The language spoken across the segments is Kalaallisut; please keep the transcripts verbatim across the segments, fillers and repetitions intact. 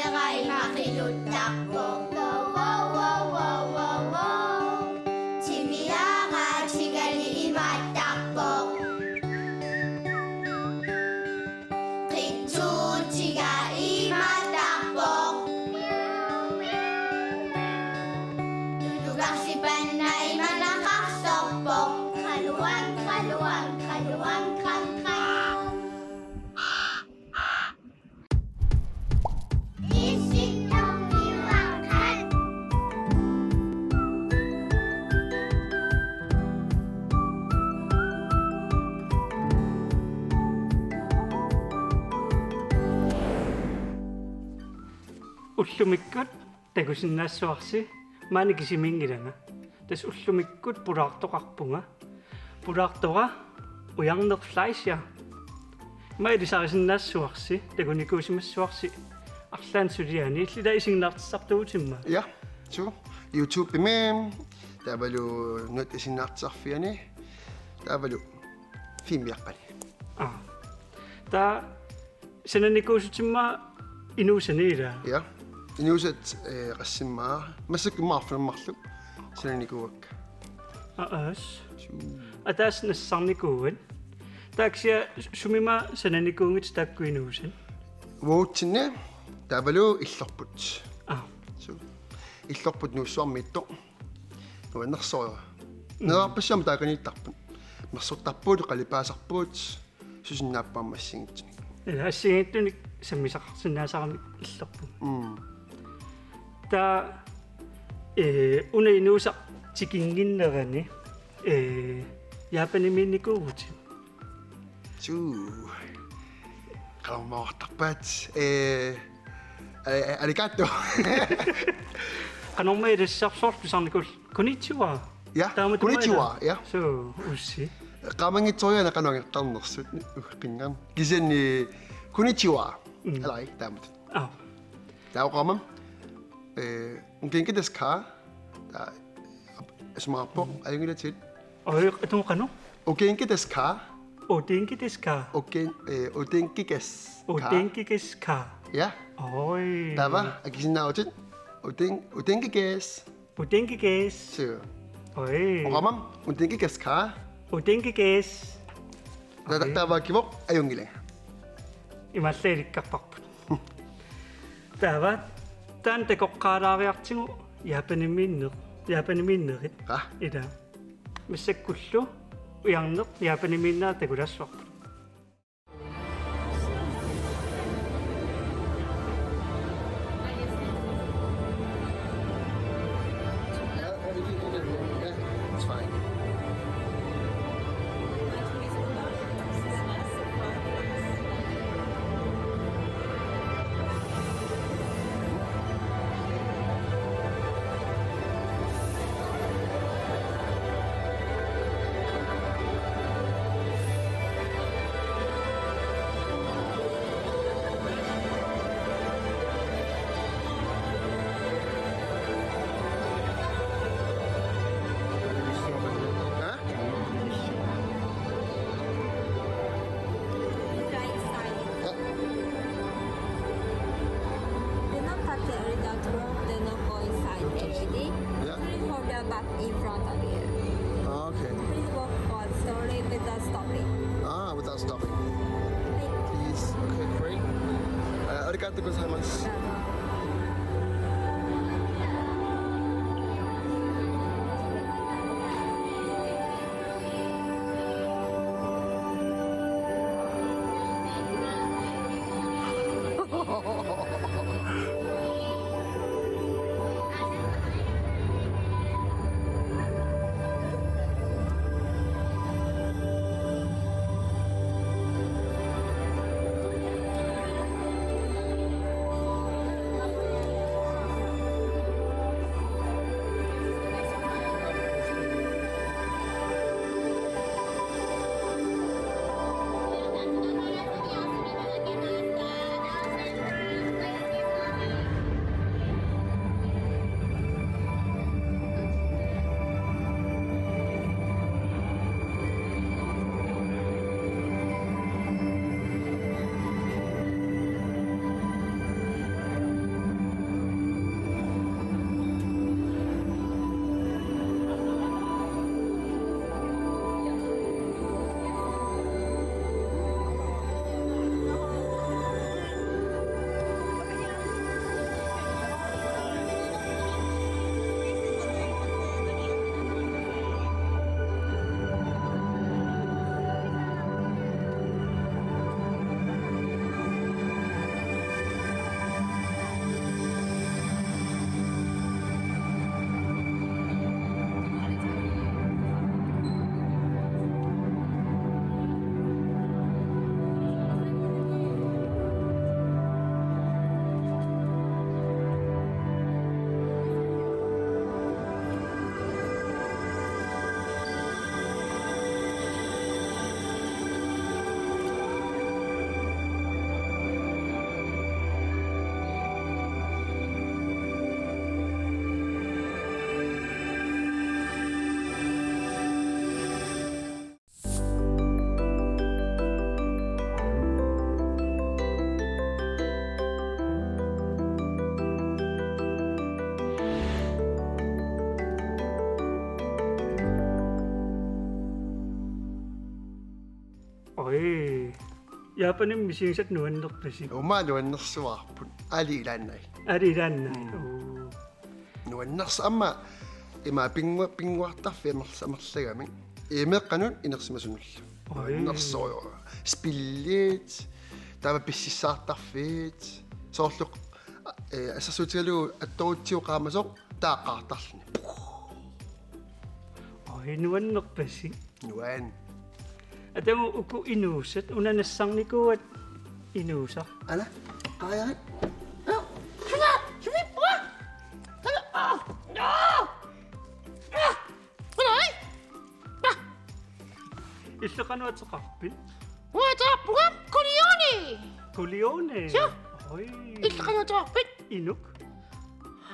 Imaattarpoq. Timiaatigali imaattarpoq. Qitsuutiga imaattarpoq. Tutukarsipanna imanaqarsorpoq. Qaluang, qaluang, qaluang, qam, qam. Ullumikkut takusinnaassuarsi, maani kisimiinngilanga. Tassa ullumikkut pulaartoqarpunga. Pulaartora Ujarneq Fleischer. Ima ilisarisinnaassuarsi, takunikuusimassuarsi arlaannik suliaani, illit isiginnaartitsisartugut immaqa? Ja, suu. YouTube-imi, taavalu Nunatta Isiginnaartitsisarfiani, taavalu filmiaqqani. Aa. Taava sananikuusut immaqa inuusani, ilaa? Ja. Inuusat, eh, qassimmaa. Massakkut immaqa arfineq-marluk sananikuuakka. Aas. Suu. Ataaseq nassarnikuuat. Taava kisianni sumimut sananikuunngitsut taakku inuusat? Uatsinnut, taavalu Illorput. Aa. Suu. Illorput Nuussuarmiittoq. Nuannersoq. Mm. Neriuppunga taakaniittarput. Mersortarput, qalipaasarput, susinnaappaamma assigiinngitsunik. Ila assigiinngitsunik sammisaqarsinnaasaramik Illorput. Mm. Taava, eh, una inuusaq tikinnginnerani, eh, Japanimiinnikuuvutit? Suu. Qanormaartarpaat. Eh, eh, arigato. Qanormaa ilisarsorlu tusarnikuullutit? Konnichiwa. Ja, taamatut konnichiwa, maila. Ja. Suu, ussi. Qamanngitsooriana qanoq angerlarnersut, ukinngan. Kisianni konnichiwa. Mm. Alai, taamatut. Aa. Taava oqarama, eh, o genki desu ka? Taava, isumaqarpoq, ajunngilaq. Oi, atuq qanoq? O genki desu ka? O genki desu ka? O gen-, eh, o genki desu ka? O genki desu ka? Ja. Oi. Taava, akisinnaavatit. O gen-, o genki desu. O genki desu. Suu. Oi. Oqarama, o genki desu ka? O genki desu. Ta-, ta-, oi. Taava akivoq, ajunngilanga. Imaallaat ilikkarparput. Taava, taanna takoqqaalaariartigu Japanimiinneq, Japanimiinnerit. Aa. Ila. Massakkullu Ujarneq Japanimiinneq takulaassavarput. It's fine. Huh? Right side. Yeah. Do not touch the area that's wrong. Do not go inside already. Yeah. Please hold your bag in front of you. Ah, okay. Please walk forward slowly without stopping. Ah, without stopping. Thank you. Please. Okay, great. Uh, arigato gozaimasu. Japanimi misigisat nuannerpasi? Uuma nuannersuarput. Aali ilaannai. Aali ilaannai. Mm. Oo. Nuannersu aamma ima pinngu-, pinnguartarfik amerla-, amerlagamik. Imeeqqanut inersimasunullu. Oj. Nuannersorujuk. Spillit, taava pississaartarfiit. Soorlu, eh, assersuutigalugu attorutsigu qaamasoq taaqqaartarluni. Oj, nuannerpasi. Nuan. Atagu uku inuusat, una nassarnikuuat inuusaq. Ana, qaajari. Aa, suna, suna, pua. Ana, aa, aa. Aa, unai. Aa. Illit qanoq ateqarpit? Uanga ateqarpunga Kuliuni. Kuliuni? Suu. Oj. Illit qanoq ateqarpit? Inuk.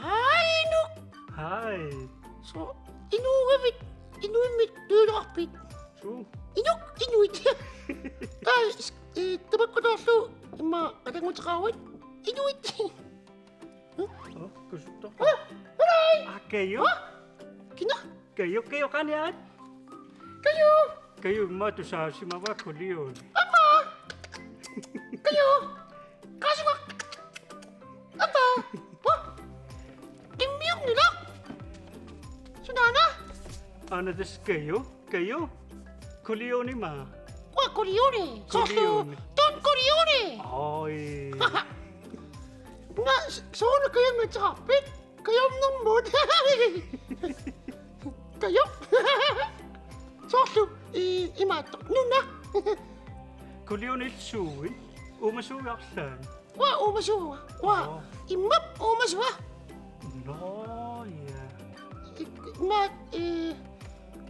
Hej, Inuk. Hej. Suu, inuugavit, inuimmit tuilaarpit? Suu. Inuk, inuit. Taava, eh, tamakkutoorlu immaqa qatannguteqaruit. Inuit. Aa, kusuttoq. Aa, hej. Aa, Kaju. Aa, kina? Kaju, Kaju, qanoq aat? Kaju. Kaju, immaqa tusaasimavaa Kuliuni. Aamma. Kaju. Qasunga. Aamma. Aa. Qimmiunngilaq. Sunaana? Aana tassa Kaju. Kaju. Kuliuni maa. Uanga Kuliuni. Soorlu. Kuliuni. Don Kuliuni. Oj. Una, s-, soorlu Kajummi ateqarpit? Kajornermut. Kaju. Soorlu, i-, imaattoq. Nuna. Kuliuni illit suuit? Uumasuuit arlaanni? Uanga uumasuuvunga. Uanga. Oo. Immap uumasua. Nå, ja. I-, imaat, eh,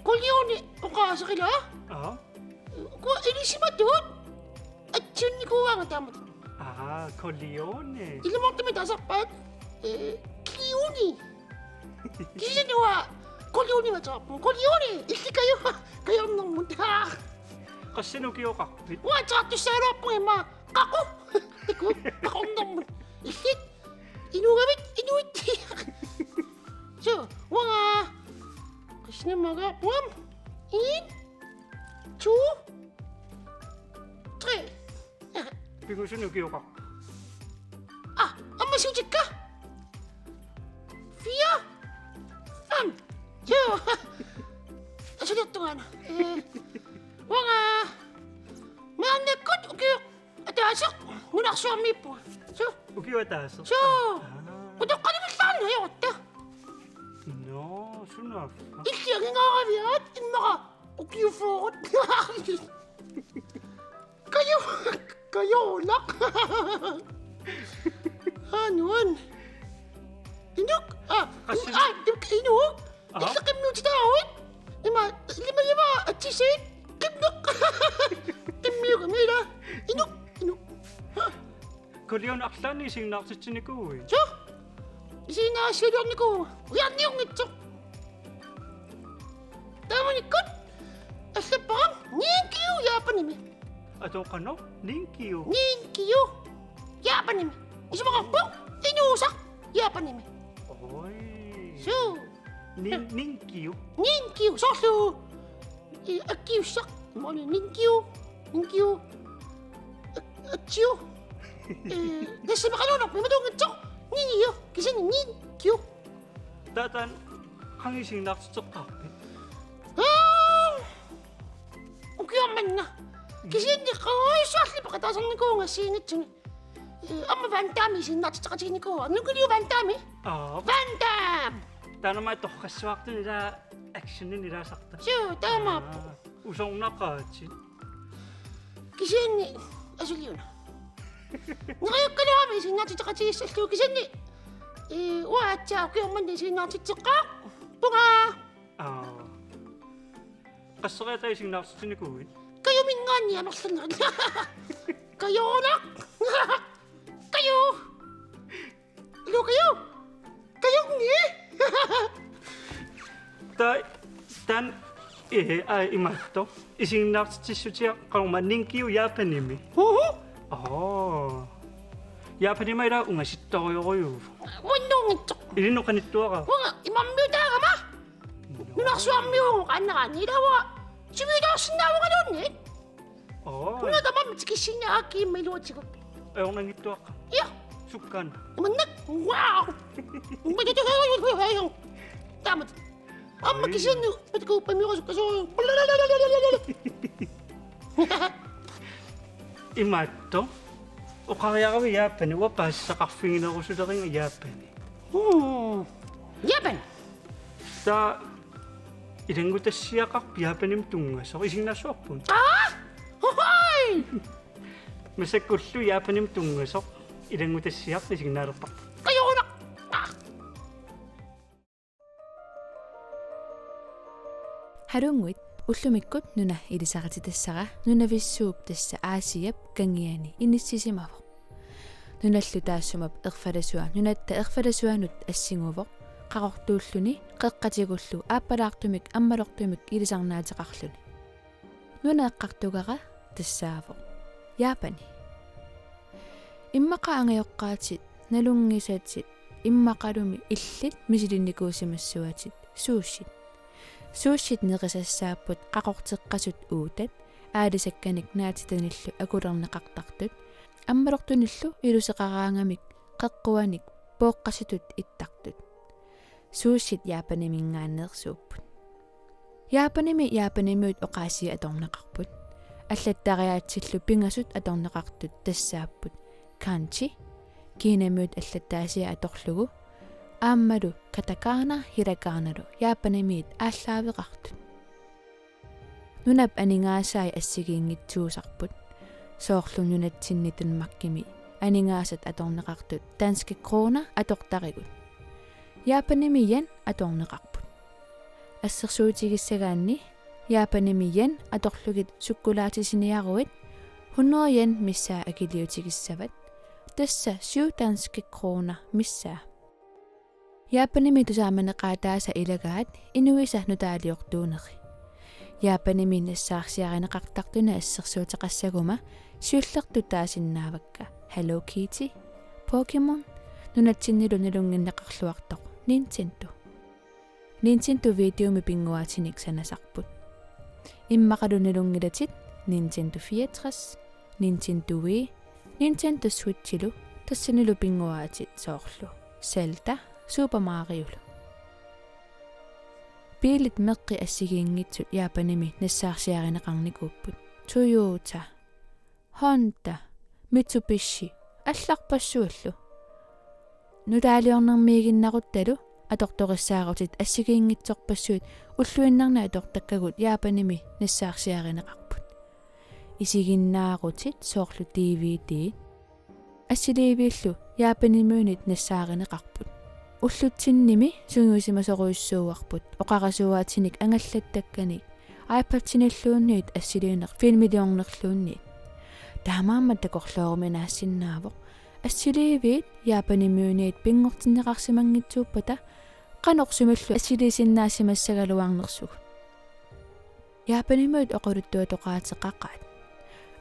Kuliuni oqaaseq ilaa? Aa. Ukua ilisimatuut atsiunnikuugaanga taamatut. Aa, Kuliuni. Ilumortumik taasarpaat, eh, Kliuni. Kisianni uanga Kuliuni ateqarpunga. Kuliuni, illit Kaju, Kajornermut. Aa. Qassinik ukioqarpit? Uanga ateqartussaagaluarpunga immaqa Qaqu. Iku, Qaqornermut. Illit inuugavit, inuit. Suu, uanga. Qassinik ateqarpunga? En, to, tre. Pingusunik ukioqarpa? Aa, aamma siutikka. Fire. Fem. Suu. Asuliortunga aana. Eh, uanga maannakkut ukioq ataaseq nunarsuarmiippunga. Suu. Ukioq ataaseq? Suu. Aa. Utoqqalivillaarneq ajorutta. Nå, sunaaffa. Illit angingaaraviaat immaqa ukiut fyrre. Kaju, Kajornaq. Aa, nuan. Inuk, aa, Qassim-, aa, Inuk. Aha. Illit qimmiutitaaruit. Ima, ilima, ilima, atsisit. Qimmeq. Qimmiugami ila. Inuk, Inuk. Kuliuni arlaannik isiginnaartitsinikuuit? Suu. Isiginnaartitsiniarnikuuvunga. Ujarniunngitsoq. Taamanikkut allappara Ninkyu Japanimi. Atooq qanoq? Ninkyu? Ninkyu Japanimi. Isumaqarpoq inuusaq Japanimi. Oj. Suu. Nin-, Ninkyu? Ninkyu, soorlu. Eh, akkiussaq. Imaluunniit Ninkyu. Ninkyu. Ak-, atsiu. Eh, tassami qanoq imaluunniit Ninkyu. Kisianni Ninkyu. Taava taanna qanga isiginnaartitseqqaarpit? Aa! Ukioq manna. Kisianni qangajuarsuarli peqataasarnikuuvunga assigiinngitsuni. Eh, aamma Van Damme isiginnaartitseqatiginikuuara. Nukiliu Van Damme? Aa. Van Damme! Taanna aamma torrassuartuni ilaa actionini ilaasarta. Suu, taamaappoq. Aa, usornaqaatit. Kisianni asuliuna. Neriukkaluarami isiginnaartitseqatigissallugu kisianni. Eh, uanga aatsaat ukioq manna isiginnaartitseqqaarpunga. Aa. Qasseriarlutit isiginnaartitsinikuuit? Kajuminngaanniit amerlanerit. Kajornaq. Kaju. Iluu Kaju. Kajunngii. Taava, taanna, eh, aa, imaattoq. Isiginnaartitsissutigalugu aamma Ninkyu Japanimi. Uhu. Oo. Japanimi ilaa ungasittorujorujuuvoq. Uannuunngitsoq. Ilinnut qanittuaraq. Uanga imarmiutaagama. Nunarsuarmiuuvoq anneraanni ilaa uanga. Sumiilaarsinnaavungaluunniit. Oi. Una tamarmi tikissinnaakkiimma iluatigut. Ajornanngitsuaqqamik. Ia. Sukkaanna. Imannak. Wow. Taamak. Aamma kisianni, atakuppa miorasukkasoorujussuuvoq. Imaattoq. Oqariaravit Japanimi uanga paasisaqarfiginerusuleriga Japanimi. Hmm. Japan. Taava ilanngutassiaqarpit Japanimi tunngasoq, isiginnaassavarput? Aa! Hohoi! Massakkullu Japanimi tunngasoq ilanngutassiaq isiginnaalerparput. Kajoruna! Aa! Halunnguit, ullumikkut nuna ilisarititassaaq, nunavissuup tassa Aasiap kangiani inissisimavoq. Nunallu taassuma erfalasua nunatta erfalasuanut assiguvoq, qaqortuulluni qeqqatigullu aappalaartumik ammalortumik ilisarnaateqarluni. Nuna eqqartugara tassaavoq Japani. Immaqa angajoqqaatit, nalunngisatit, immaqalumi illit misilinnikuusimassuatit, sushit. Sushit nerisassaapput qaqorteqqasut uutat, aalisakkanik naatitanillu akulerneqartartut, ammalortunillu iluseqaraangamik qeqquanik pooqqasitut ittartut. Sushit Japaniminngaanneersuupput. Japanimi Japanimiut oqaasii atorneqarput. Allattariaatsillu pingasut atorneqartut tassaapput kanji, Kinamiut allattaasiat atorlugu, aammalu katakana, hirakanalu Japanimiit aallaaveqartut. Nunap aningaasai assigiinngitsuusarput. Soorlu nunatsinni Danmarkimi aningaasat atorneqartut danske kroner atortarigut. Japanimi yen atorneqarput. Assersuutigissagaanni Japanimi yen atorlugit sukkulaatitsiniaruit hundrede yen missaa akiliutigissavat. Tassa syv danske kroner missaa. Japanimi tusaamaneqaataasa ilagaat inuisa nutaaliortuuneri. Japanimi nassaarsiarineqartartuni assersuuteqassaguma siullertut taasinnaavakka Hello Kitty, Pokémon, nunatsinnilu nalunnginneqarluartoq Nintendo. Nintendo Wii-mi pinnguaatinik sanasarput. Immaqalu nalunngilatit Nintendo fireogtres, Nintendo Wii, Nintendo Switchilu, tassanilu pinnguaatit soorlu Zelda, Super Mariolu. Biilit meqqit assigiinngitsut Japanimi nassaarsiarineqarnikuupput. Toyota, Honda, Mitsubishi, allarpassuillu. Nutaaliornermiiginnaruttalu atortorissaarutit assigiinngitsorpassuit ulluinnarni atortakkagut Japanimi nassaarsiarineqarput. Isiginnaarutit soorlu D V D. Assiliiviillu Japanimiunit nassaarineqarput. Ullutsinnimi sungiusimasorujussuuarput oqarasuaatinik angallattakkanik iPadinilluunniit assiliineq filmiliornerluunniit. Taamaammat takorlooruminaassinnaavoq assiliiviit Japanimiunit pinngortinneqarsimanngitsuuppata qanoq sumillu assiliisinnaasimassagaluarnersugut. Japanimiut oqaluttuatoqaatit qaqaat.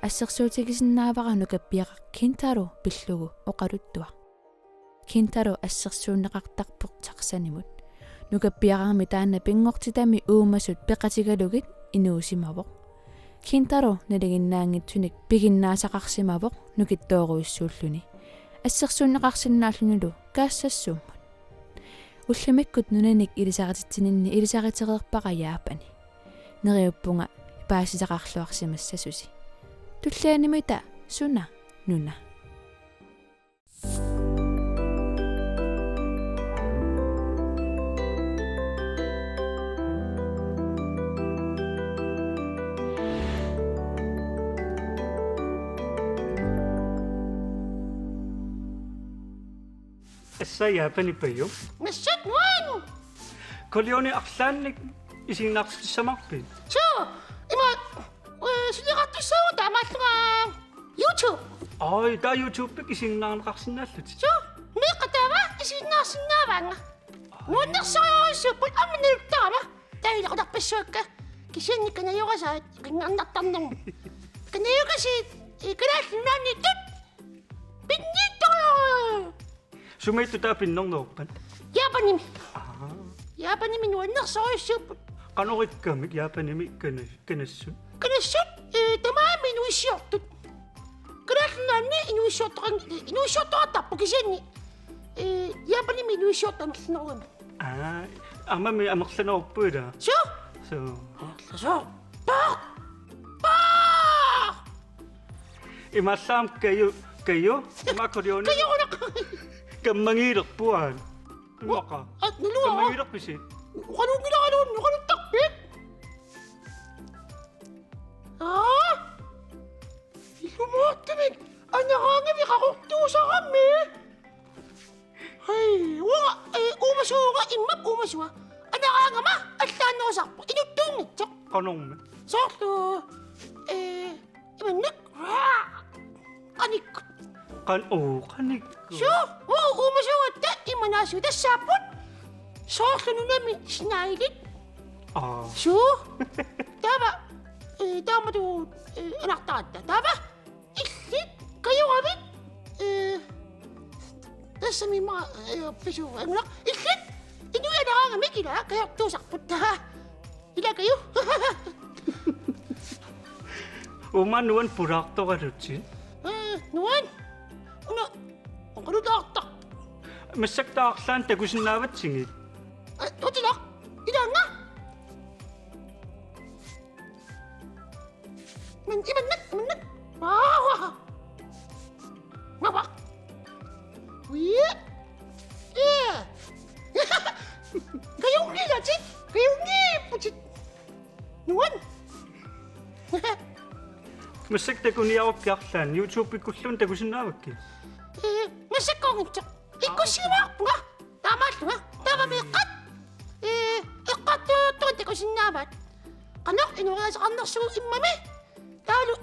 Assersuutigisinnaavara nukappiaraq Kintaro pillugu oqaluttuaq. Kintaro assersuunneqartarpoq Tarzanimut. Nukappiararmi taanna pinngortitami uumasut peqatigalugit inuusimavoq. Kintaro nalinginnaanngitsunik piginnaasaqarsimavoq nukittoorujussuulluni. Assersuunneqarsinnaallunilu kaassassuummut. Ullumikkut nunanik ilisarititsinninni ilisaritereerpara Jaapani. Neriuppunga paasisaqarluarsimassasusi. Tullianimita suna nuna. Tassa Jaapani pajuvoq. Massakkut. Kuliuni arlaannik isiginnaartitsissavarpit? Suu, ima, eh, suliaqartussaagut taamaallunga YouTube. Oj, taava YouTube-ikkut isiginnaarneqarsinnaallutit. Suu, meeqqat taava isiginnaarsinnaavaannga. Nuannersorujussuupput aamma naluttarama. Taava ilaqutarpassuakka. Kisianni kanajorasaat ikinngarnartarnermut. Kanajukasiit, eh, Kalaallit Nunaanniittut. Pinniittorujorujoru. Sumiittut taava pinnerneruppit? Jaapanimi. Aa. Jaapanimi nuannersorujussuupput. Qanoq ikkamik Jaapanimi kana-, kanassut? Kanassut? Ee, tamaani inuuissiortut. Kalaallit Nunaanni inuuissiortoqan-, inuuissiortoqartarpoq kisianni. Ee, Japanimi inuuissiortut amerlanerugamik. Aa, aamma amerlanerupput ilaa. Suu? Suu. Suu. Paa! Paa! Imaallaat Kaju, Kaju, ima Kaju una. Kaju una. Kammagiilerpugut. Immaqa. Aa, naluara. Kammagiilerpisi? Oqaluunngilara, oqaluuttarpit? Aa? Ilumooqattumi aneraangami qaqortuusarami. Hej, uanga, ee, uumasuunga, immap uumasua. Aneraangama allaannerusarpoq, inuttuunngitsoq. Qanormi? Soorlu, ee, imannak. Qanikkut. Qan-, oo, qanikkut. Suu, uu, uumasuugatta imanaasuu tassaapput. Soorlu nunami sneglit. Aa. Suu. Taava, ee, taamatut, ee, anartaratta. Taava, illit, kajuravit, ee, tassami ma-, ee, pisu, angula, illit, inuit aneraangamik ilaa, kajortuusarput. Ilaa Kaju. Uuma nuan pulaartoralutit. Ee, nuan. Una, oqaluttartaq. Massakkut arlaannik takusinnaavatsigit. Ee, utilaq. Ilaannga. Men imannak, imannak. Aa! Mava. Ui. Ee. Kajunngilaatit, kajunngipputit. Nuan. Massakkut takuniarukkit arlaannik, YouTube-ikkulluunniit takusinnaavakkit? Ee, massakkorngitsoq. Ikkussiumaarpunga. Taamaallunga. Taava meeqqat. Ee, eqqartuuttugut takusinnaavaat. Qanoq inooriaaseqarnersugut immami. Taavalu,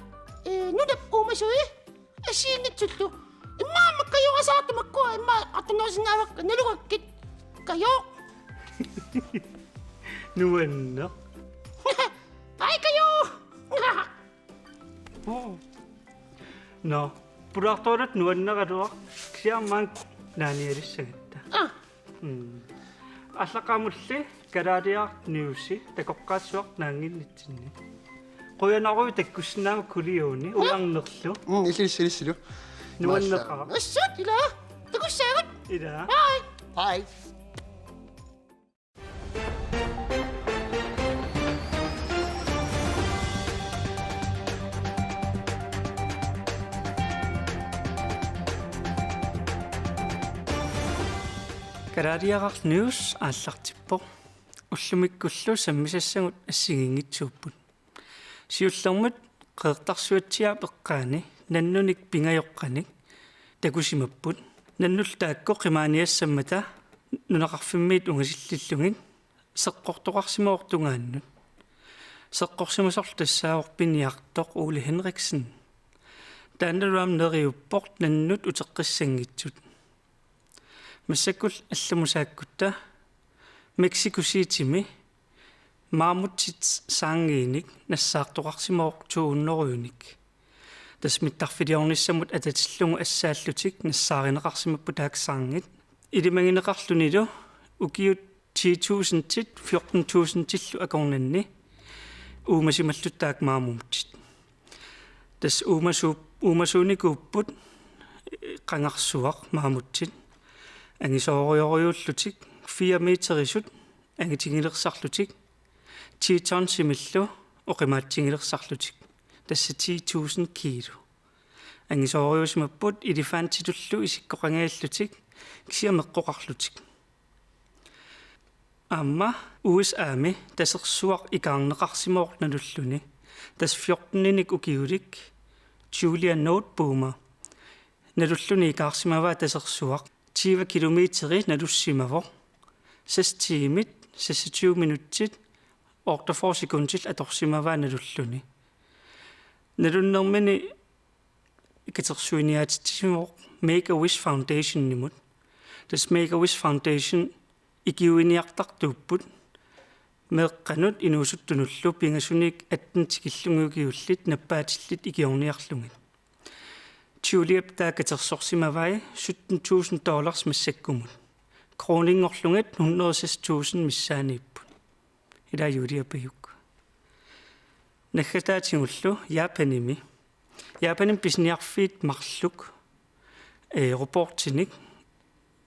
ee, nunap uumasui. Assigiinngitsullu. Immaqa aamma kajugasaartut makkua immaqa eqqartornerusinnaavakka nalugakkit. Kaju. Nuanneq. Ai Kaju. Nå, pulaartoralutit nuanneraluaq, kisianni aamma naanialissagatta. Aa. Mm. Aallaqqaamulli Kalaaliaraq Newsi takoqqaassuaq naannginnitsinni. Qujanaruit takkussinnaavat Kuliuuni ujarnerlu. Mm, ilissi, ilissilu. Nuanneqaaq. Assut ilaa. Takussaagut. Ilaa. Bye. Bye. Kalaaliaraq News aallartippoq. Ullumikkullu sammisassagut assigiinngitsuupput. Siullermut Qeqertarsuatsiaap eqqaani nannunik pingajoqqanik takusimapput. Nannullu taakku qimaaniassammata nunaqarfimmiit ungasillillugit seqqortoqarsimavoq tungaannut. Seqqorsimasorlu tassaavoq piniartoq Ole Henriksen. Taannalu aamma neriuppoq nannut uteqqissanngitsut. Massakkullu allamut saakkutta Mexico Citymi mammutsit saangiinik nassaartoqarsimavoq to hundredenik. Tassa mittarfiliornissamut atatillugu assaallutik nassaarineqarsimapput taakku saangit. Ilimagineqarlunilu ukiut ti tusindit fjorten tusindillu akornanni uumasimallutik taakku mammutsit. Tassa uumasuu-, uumasuunikuupput, eh, qangarsuaq mammutsit. Angisoorujorujullutik fire meterisut angitigilersarlutik, ti tonsimillu oqimaatsigilersarlutik. Tassa ti tusind kilo. Angisoorujuusimapput elefantitullu isikkoqangajallutik kisianni meqqoqarlutik. Aamma U S A-mi tasersuaq ikaarneqarsimavoq nalulluni. Tassa fjorteninik ukiulik Julia Noteboomer nalulluni ikaarsimavaa tasersuaq tyve kilometeri nalussimavoq. Seks tiimit, seksogtyve minutsit, otteogfyrre sekundit atorsimavaa nalulluni. Nalunnermini katersuiniaatitsisimavoq Make-A-Wish Foundationimut. Tassa Make-A-Wish Foundation ikiuiniartartuupput meeqqanut inuusuttunullu pingasunik atten tikillugu ukiullit nappaatillit ikiorniarlugit. Juliap taava katersorsimavai sytten tusind dollars massakkumut. Kroninngorlugit hundrede og seks tusind missaaniipput. Ila Juliapajuk. Naggataatigullu Japanimi. Japanimi pisiniarfiit marluk, ee, robotinik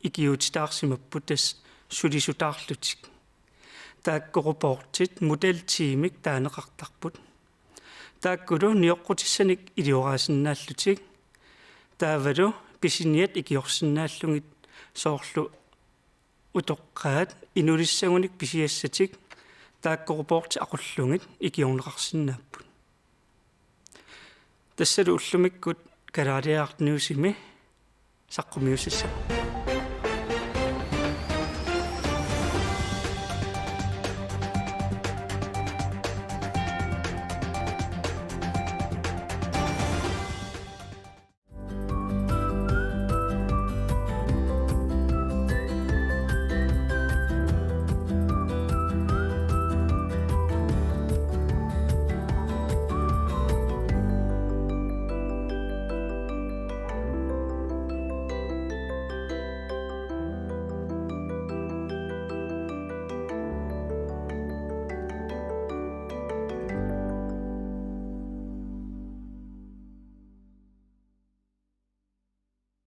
ikiuutitaarsimapput, tassa sulisutaarlutik. Taakku robotit Model T-mik taaneqartarput. Taakkulu nioqqutissanik ilioraasinnaallugit. Taavalu pisiniat ikiorsinnaallugit, soorlu utoqqaat inulissagunik pisiassatik taakku robotit aqullugit ikiorneqarsinnaapput. Tassalu ullumikkut Kalaaliaraq Newsimi saqqummiussissavarput.